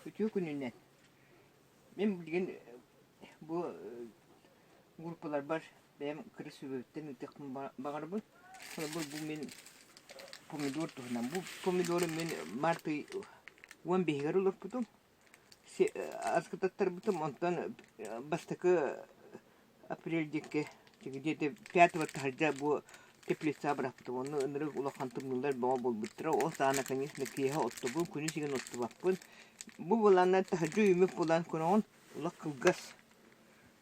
Үтүө күнүнэн. Мин билигин бу группаларбар бэйэм кыра сүбэбиттэн ыытыахпын баҕарабын. Холобур, бу мин помидор туһунан. Бу помидору мин март ый 15-гэр олорпутум. Аскытаттарбытым, онтон бастакы апрель диэки где-то пятого таһырдьа бу теплица бырахпытым. Онно ынырык улахан тымныылар бөҕө буолбуттара. Ол саҕана, конечно, киэһэ оттубун, күнүс игин оттубаппын. Бу былааннар таһырдьа үүммүт буолан көрөҕүн, улах кылгас.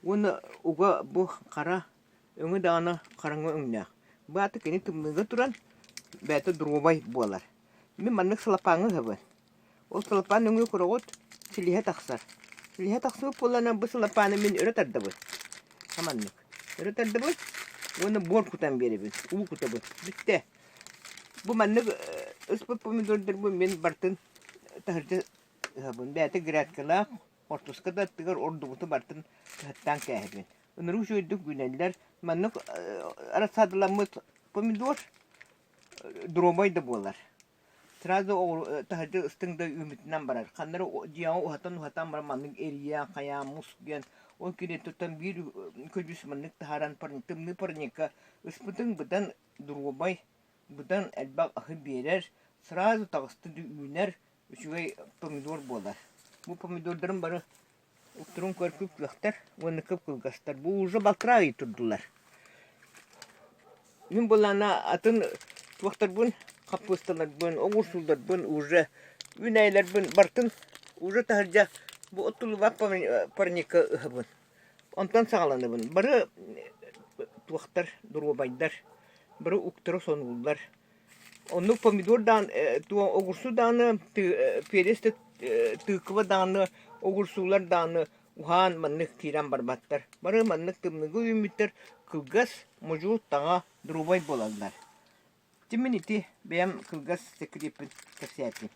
Уонна уга бу хара, өҥө даҕаны хараҥа өҥнөөх. Бу аата кини тымныыга туран, бэйэтэ дробай буолар. Мин маннык салапааҥҥа ыһабын. Ол салапаан нөҥүө кураҕыт силиһэ тахсар. Силиһэ тахсыбыт буоллаҕына бу салапааны мин өрө тардабын. Хаманнык. Өрө тардабын уонна буор кутан биэрэбин, уу кутабын. Бүттэ. Бу маннык ыспыт помидордарбын мин барытын таһырдьа ыһабын. Бэйэтэ грядкалаах, хортуска да аттыгар ордубуту барытын таһыттаан кээһэбин. Ынырык үчүгэйдик үүнэллэр. Маннык рассадаламмыт помидор дробай да буолар. Сразу таһырдьа ыстыҥ да үүммүтүнэн барар. Ханна эрэ дьиэҕэ уһатан-уһатан баран маннык эрийэн, хайаан, мус диэн ол кириэттэн биир көдьүүс маннык таһааран тымныы парникка ыспытыҥ быдан доруобай, быдан элбэх аһы биэрэр, сразу таҕыста да үүнэр, үчүгэй помидор буолар. Бу помидордарым бары Уктурун көр күп-күөхтэр уонна кып-кылгастар. Бу уже балтараа ый турдулар. Мин былаана атын туохтарбын, хаппыысталарбын, оҕурсууларбын уже үүнээйилэрбин барытын уже таһырдьа бу оттуллубат парникка ыһабын. Онтон саҕаланабын. Бары туохтар, доруобайдар, бары уктара сонууллар. Оннук помидор даҕаны, огурсу даҕаны, перец да тыква даҕаны, огурсуулар даҕаны уһаан маннык киирэн барбаттар. Бары маннык тымныыга үүммүттэр кылгас, модьу, таҥа, доруобай буолаллар. Ити мин ити бэйэм кылгас сэкириэппин кэпсээтим.